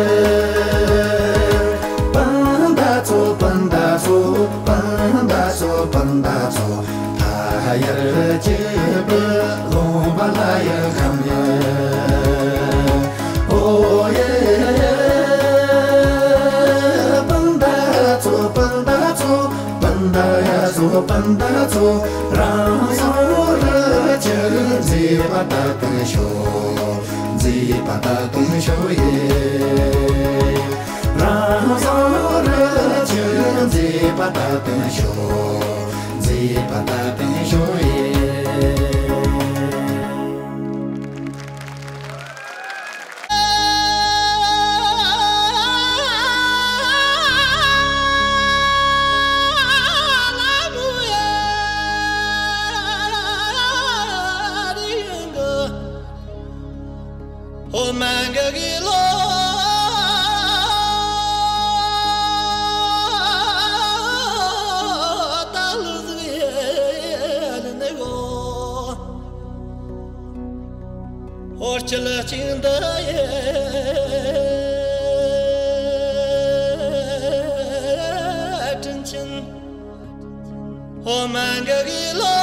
སྤུན་ཟླ་ཚོ་སྤུན་ཟླ་ཚོ་སྤུན་ཟླ་ཚོ་སྤུན་ཟླ་ཚོ། མཐའ་ཡར་གྱི་བུ་ལོང་བ་ལ་ཡར་ཁམས། ཨོ་ཡེ། སྤུན་ཟླ་ཚོ་སྤུན་ཟླ་ཚོ་སྤུན་ཟླ་ཚོ་སྤུན་ཟླ་ཚོ། རང་སྲོག་རི་ཆུ་མཛེས་པ་དར་སྟོན་ཤོག་མཛེས་པ་དར་སྟོན་ཤོག་ཡེ། རང་སྲོག་རི་ཆུ་མཛེས་པ་དར་སྟོན་ཤོག་མཛེས་པ་དར་སྟོན་ཤོག་ཡེ། ཨོ་མ་ག་གི་ལོ་ད་ལུ་ཟིག་ཡ་ནི་གོ། ཨོ་ཅི་ལ་ཅིང་ད་ཡེ་དྲིན་ཆེན། ཨོ་མ་ག་གི་ལོ་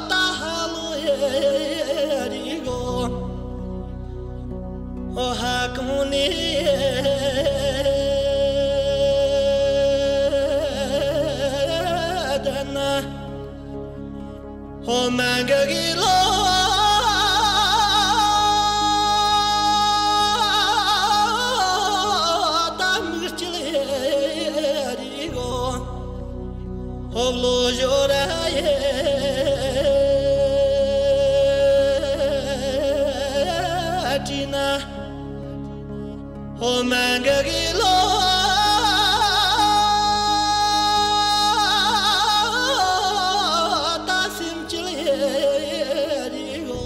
ད་ཧ་ལོ་ཡེ་རི་གོ། ཨོ་ཧ་གོང་ནི་ད་ན། ཨོ་མ་ག་གི་ལོ་ད་མིག་སྐྱིལ་ཡེ་རི་གོ། ཨོ་ལོ་ཞོ་ར་ཡེ་དྲི་ན། ཨོ་མ་ག་གི་ལོ་ད་སེམས་སྐྱིད་ཡེ་རི་གོ།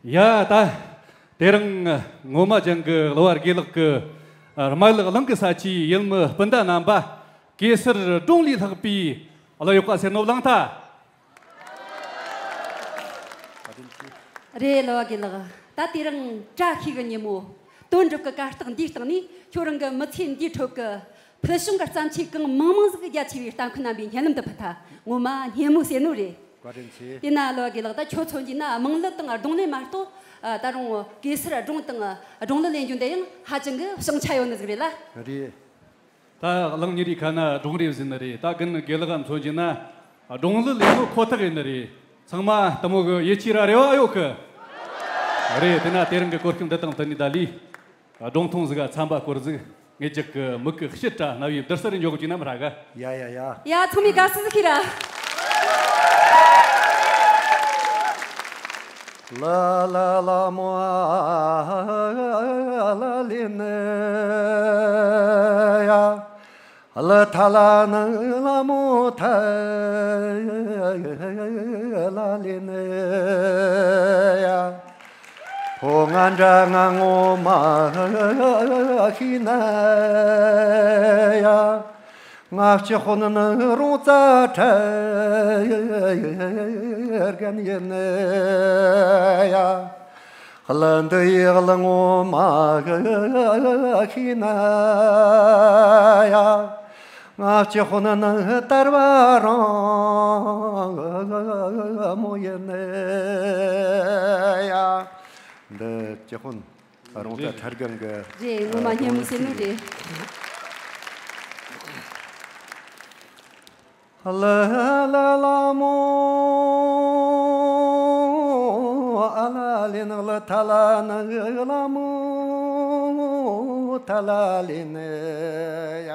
ཡ་ད། དེ་རིང་ངོ་མ་ཅན་གྱི་གླུ་བ་དགེ་ལགས་ཀྱི་རྨ་ཡུལ་གླིང་གི་ས་ཆའི་ཡུལ་མི་སྤུན་ཟླ་རྣམ་པ། གེ་སར་སྒྲུང་ལས་ལྷག་པའི་གླུ་ཡག་པ་ཟེར་ནོ་བླངས་ཐལ། རེད། གླུ་བ་དགེ་ལགས། ད་དེ་རིང་བཀྲ་ཤིས་ཀྱི་ཉིན་མོ། དོན་གྲུབ་ཀྱི་གར་སྟེགས་འདིའི་སྟེང་ནས་ཁྱོད་རང་གི་མི་ཚེ་འདིའི་ཁྲོད་ཀྱི་ཕུལ་བྱུང་གི་བརྩམས་ཆོས་གང་མང་མང་ཟིག་རྒྱ་ཆེ་བའི་ལྟ་མཁན་རྣམ་པའི་སྙན་ལམ་དུ་ཕུལ་ཐལ། ངོ་མ་སྙན་མོ་ཟེར་ནོ་རེད། བཀའ་དྲིན་ཆེ། དེས་ན་གླུ་བ་དགེ་ལགས། ད་ཁྱོད་མཚོན་གྱི་ན་དམངས་གླུ་དང་རྡུང་ལེན་མ་གཏོགས། ཨ། ད་རུང་གེ་སར་སྒྲུང་དང་སྒྲུང་གླུ་ལེན་རྒྱུ་འདི་ཡང་ཧ་ཅང་གི་བྱང་ཆ་ཡོད་ནི་ཟིག་རེད་ལ། རེད། ད་གླིང་ཉེ་རིའི་ཁ་ན་སྒྲུང་རེད་ཟེར་ནི་རེད། ད་རྒན་དགེ་ལགས་མཚོན་གྱི་ན་སྒྲུང་གླུ་ལེན་ནོ་ཁོ་ཐག་ཡིན་ནི་རེད། ཚང་མ་དེ་མོ་གི་ཡིད་ཆེས་ར་རེ་བ་ཡོད་གི། རེད། དེ་ན་དེ་རིང་གི་གོ་སྐབས་འདི་དང་བསྟུན་ནས་ད་ལི། སྒྲུང་ཐུང་ཟིག་ག་ཚན་པ་སྐོར་ཟིག་ངེད་ཅག་གི་མིག་གི་ཕྱིར་དྲ་རྣ་བའི་བདུད་རྩར་འཇོག་གི་ན་མི་ར་ག། ཡ་ཡ་ཡ། ཡ། ཚང་མས་དགའ་བསུ་ཟིག་ཤེས་ར། ལ་ལ་ལ་མོ་ཨ་ལ་ལེ་ནི་ཡ། ལ་ཐ་ལ་ནི་ལ་མོ་ཐ་ལ་ལེ་ནི་ཡ། ཕོ་ང་འདྲ་ང་ངོ་མ་ཤེས་ན་ཡ། ང་ཕྱི་ཧོ་ནི་ནི་རོང་ཙ་ཁྲ་རྒན་ཡིན་ནི་ཡ། གླུ་འདི་ཡི་གླུ་ངོ་མ་ཤེས་ན་ཡ། ང་ཕྱི་ཧོ་ནི་ནི་དར་བ་རང་མོ་ཡིན་ནི་ཡ། འདི་ཕྱི་ཧོ་ནི་རོང་ཙ་ཁྲ་རྒན་གི། རེད། ངོ་མ་སྙན་མོ་ཟེར་ནོ་རེད། ལ་ལ་ལ་མོ་ཨ་ལ་ལེ་ནི། ལ་ཐ་ལ་ནི་ལ་མོ་ཐ་ལ་ལེ་ནི་ཡ།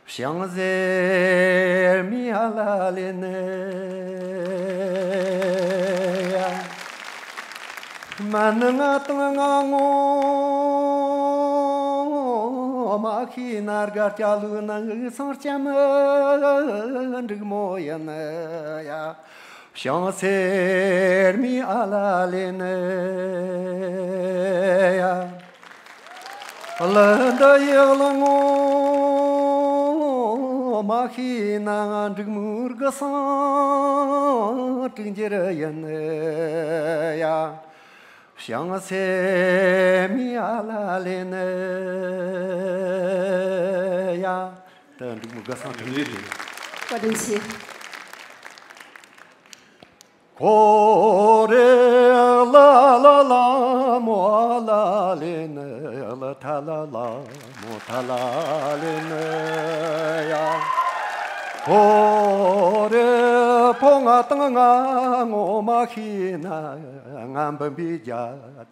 བྱང་ཟེར་མི་ཨ་ལ་ལེ་ནི་ཡ། མ་ནི་ང་དང་ང་ངོ་མ་ཤེས་ན། དགའ་སྐྱ་ལུས་ནང་སང་སྐྱ་མི་འགྲིག་མོ་ཡིན་ཡ། བྱང་སེར་མི་ཨ་ལ་ལེ་ནི་ཡ། གླུ་འདི་ཡི་གླུ་ངོ་མ་ཤེས་ན། འབྲུག་མོའི་རྒུ་སང་དྲུག་འགྱུར་ཡིན་ཡ། བྱང་སེ་མི་ཨ་ལ་ལེ་ནི་ཡ། ད་འབྲུག་མོ་དགའ་སང་དྲང་ལེ་རེད། བཀའ་དྲིན་ཆེ། ཁོ་རེ་ལ་ལ་ལ་མོ་ཨ་ལ་ལེ་ནི། ལ་ཐ་ལ་ལ་མོ་ཐ་ལ་ལེ་ནི་ཡ། ཁོ་རེ་ཕོ་ང་དང་ང་ངོ་མ་ཤེས་ན། ང་འབུམ་པའི་རྒྱ་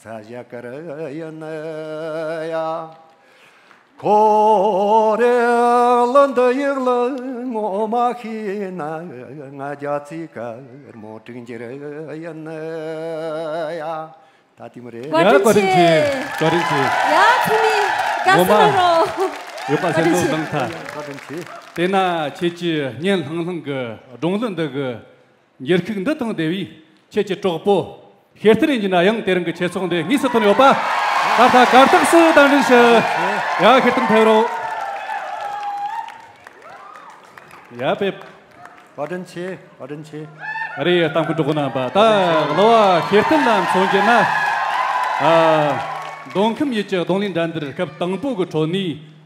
ཚ་ཞལ་དཀར་ཡིན་ཡ། ཁོ་རེ་གླུ་འདི་ཡི་གླུ་ངོ་མ་ཤེས་ན། ང་རྒྱ་ཚའི་དཀར་མོ་དྲུག་འགྱུར་ཡིན་ཡ། ད་དེ་མོ་རེད། བཀའ་དྲིན་ཆེ། བཀའ་དྲིན་ཆེ། ཡ། ཚང་མས་དགའ་བསུ་གནང་རོགས། ཡོད་པ་ཟེར་ནོ་གནང་ཐལ། བཀའ་དྲིན་ཆེ། དེས་ན་ཁྱེད་ཀྱི་སྙན་ལྷང་ལྷང་གི་སྒྲུང་གླུ་འདི་གི་འགྱུར་ཁུག་འདི་དང་འབྲེལ་བའི་ཁྱེད་ཀྱི་གྲོགས་པོ་ཤེར་ཐར་ཡིན་གྱི་ན་ཡང་། དེ་རིང་གི་ཆེད་ཚོགས་འདི་དངོས་སུ་ཐོན་ཡོད་པ། ད་ལྟ་གར་སྟེགས་སུ་གདན་འདྲེན་ཞུ། ཡ། ཤེར་ཐར་ཕེབས་རོགས། ཡ། ཕེབས། བཀའ་དྲིན་ཆེ། བཀའ་དྲིན་ཆེ། རེད། གཏམ་ཁུ་འགྲོ་གོ་ན་པ། ད་གླུ་བ་ཤེར་ཐར་ལ་མཚོན་གྱི་ན། ཨ། མདོ་ཁམས་ཡུལ་གྱི་རྡུང་ལེན་འགྲན་བསྡུར་སྐབས་དང་པོ་གི་ཁྲོད་ནས་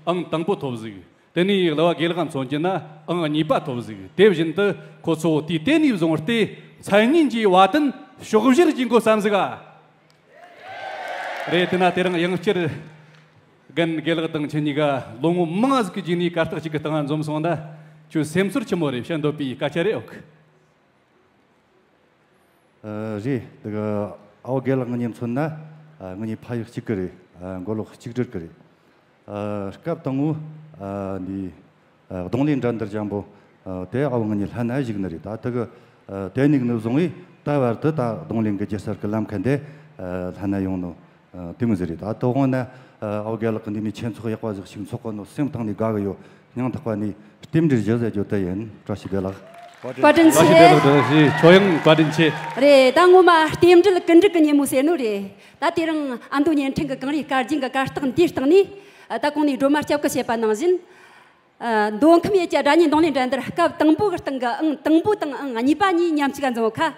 ཨང་དང་པོ་ཐོབ་ཟིག། དེ་ནས་གླུ་བ་དགེ་ལགས་མཚོན་གྱི་ན་ཨང་གཉིས་པ་ཐོབ་ཟིག། དེ་བཞིན་དུ་ཁོ་ཚོ་དུས་དེ་ནས་བཟུང་སྟེ་མཚན་སྙན་གྱི་བ་དན་ཕྱོགས་བཞིར་གྱིས་འགོ་བརྩམས་ཟིག་ཨ། རེད། དེ་ན་དེ་རིང་ཡང་བསྐྱར་རྒན་དགེ་ལགས་དང་ཁྱེད་གཉིས་ཀ་ལོ་ངོ་མང་ཟིག་གི་རྗེས་ནས་གར་སྟེགས་གཅིག་གི་སྟེང་འཛོམས་སོང་ན། ཁྱོད་སེམས་ཚོར་ཆི་མོ་རེད། བཤད་འདོད་པའི་སྐད་ཆ་རེ་ཨོ་ཁི། ཨ། རེད། དེ་ག་ཨའོ་དགེ་ལགས་ངེད་གཉིས་མཚོན་ན། ཨ། ངེད་གཉིས་ཕ་ཡུལ་གཅིག་གི་རེད། ཨ། མགོ་ལོག་གཅིག་སྒྲིལ་གི་རེད། ཨ། སྐབས་དང་པོ། ཨ། འདི། ཨ། རྡུང་ལེན་འགྲན་བསྡུར་ཅན་པོ། ཨ། དེ་ཨའོ་ངེད་གཉིས་ལྷན་ན་བཞུགས་ནི་རེད། ད་དེ་གི། ཨ། དེ་ནས་ནས་བཟུང་བས་ད་བར་དུ་ད་རྡུང་ལེན་གི་སྒྱུ་རྩལ་གི་ལམ་ཁ་འདི། ཨ། ལྷན་ན་ཡོང་ནོ། ཨ། དེ་མོ་ཟིག་རེད། ད་དོ་དགོང་ན། ཨ། ཨའོ་དགེ་ལགས་ཀྱི་འདི་མོ་ཆེད་ཚོགས་ཡག་པ་ཟིག་ཞིག་འཚོགས་གོ་ནོ་སེམས་གཏིང་ནས་དགའ་གི་ཡོད། སྙིང་ཐག་པ་ནས་རྟེན་འབྲེལ་ཞུ་ཟེར་རྒྱུ་དེ་ཡིན། བཀྲ་ཤིས་བདེ་ལེགས། བཀའ་དྲིན་ཆེ། བཀའ་དྲིན་ཆེ། ཁྱོད་ཡང་བཀའ་དྲིན་ཆེ། རེད། ད་ངོ་མ་རྟེན་འབྲེལ་སྐུ་འབྲེལ་གྱི་ཉིན་མོ་ཟེར་ནོ་རེད། ད་དེ་རིང་ཨ་མདོ་བརྙན་འཕྲིན་གྱི་གངས་རིའི་སྐར་རྒྱན་གྱི་གར་སྟེགས་འདིའི་སྟེང་ནས་ད་གོང་ནས་སྒྲོལ་མ་སྐྱབས་ཀྱིས་བཤད་པ་ནང་བཞིན། ཨ། མདོ་ཁམས་ཡུལ་གྱི་སྒྲ་སྙན་རྡུང་ལེན་འགྲན་བསྡུར་སྐབས་དང་པོ་གི་སྟེང་གི་ཨང་དང་པོ་དང་ཨང་གཉིས་པ་གཉིས་མཉམ་གཅིག་འཛོམས་ཁ།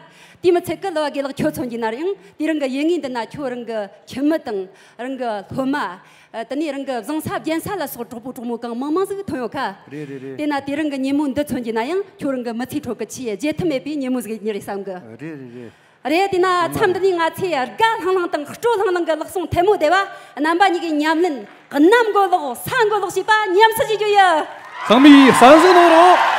དེ་མི་ཚད་ཀི་ལི་བ་དགེ་ལགས་ཁྱོད་མཚོན་གྱི་ན་རེད། ཨང་དེ་རིང་གི་ཡུལ་དངོས་འདི་ན་ཁྱོད་རང་གི་ཁྱིམ་མི་དང་རང་གི་སློབ་མ། ཨ། དེ་ནས་རང་གི་བཟང་ས་རྒྱན་ས་ལ་སོགས་གྲོགས་པོ་གྲོགས་མོ་གང་མང་མང་ཟིག་ཐོན་ཡོད་ཁ། རེད་རེད་རེད། དེ་ན་དེ་རིང་གི་ཉིན་མོ་འདི་མཚོན་གྱི་ན་ཡང་ཁྱོད་རང་གི་མི་ཚེའི་ཁྲོད་ཀྱི་ཆེས་བརྗེད་ཐབས་མེད་པའི་ཉིན་མོ་ཟིག་ཡིན་རེད་བསམ་གི། རེད་རེད་རེད། རེད། དེ་ན་མཚམས་འདི་ནས་ང་ཚོས་དགའ་ལྷང་ལྷང་དང་སྤྲོ་ལྷང་ལྷང་གི་ལག་ཟུང་ཐལ་མོ་སྡེབ་པ། རྣམ་པ་གཉིས་ཀྱི་ཉམས་ལེན། གནམ་མགོ་ལོག་ས་མགོ་ལོག་བྱས་པ་ཉམས་སུ་བཞེས་རྒྱུ་ཡིན། ཚང་མས་གསན་གཟིགས་གནང་རོགས།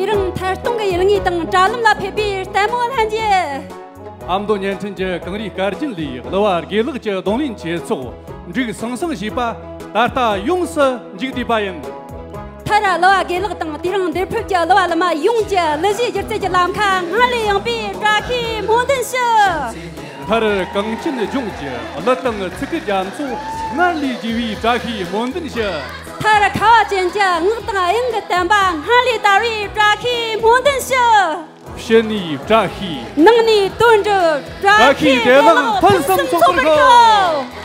དེ་རིང་ཐད་གཏོང་གི་ཡུལ་དངོས་དང་དྲ་ལམ་ལ་ཕེབས་པའི་ལྟད་མོ་ལྷན་རྒྱས། ཨ་མདོ་བརྙན་འཕྲིན་གྱི་གངས་རིའི་སྐར་རྒྱན་ལས་གླུ་བ་དགེ་ལེགས་ཀྱི་རྡུང་ལེན་ཆོས་ཚོགས་འབྲུག་སང་སང་ཞེས་པ་ད་ལྟ་ཡོངས་སུ་མཇུག་བསྡུས་པ་ཡིན། མཐར་གླུ་བ་དགེ་ལེགས་དང་དེ་རིང་འདིར་ཕེབས་ཀྱི་གླུ་བ་གླུ་མ་ཡོངས་ཀྱི་གླུ་གཞས་སྒྱུ་རྩལ་གྱི་ལམ་ཁ་སྔར་ལས་ཡངས་པའི་བཀྲ་ཤིས་སྨོན་འདུན་ཞུ། མཐར་གངས་ཅན་ལྗོངས་ཀྱི་གླུ་དང་ཚིག་གི་རྒྱ་མཚོ་སྔར་ལས་རྒྱས་པའི་བཀྲ་ཤིས་སྨོན་འདུན་ཞུ། མཐར་ཁ་བ་ཅན་གྱི་ངག་དང་དབྱངས་ཀྱི་བསྟན་པ་སྔར་ལས་དར་བའི་བཀྲ་ཤིས་སྨོན་འདུན་ཞུ། ཕྱི་ནས་བཀྲ་ཤིས། ནང་ནས་དོན་འགྲུབ། བཀྲ་ཤིས་བདེ་བླག་ཕུན་སུམ་ཚོགས་པར་ཤོག།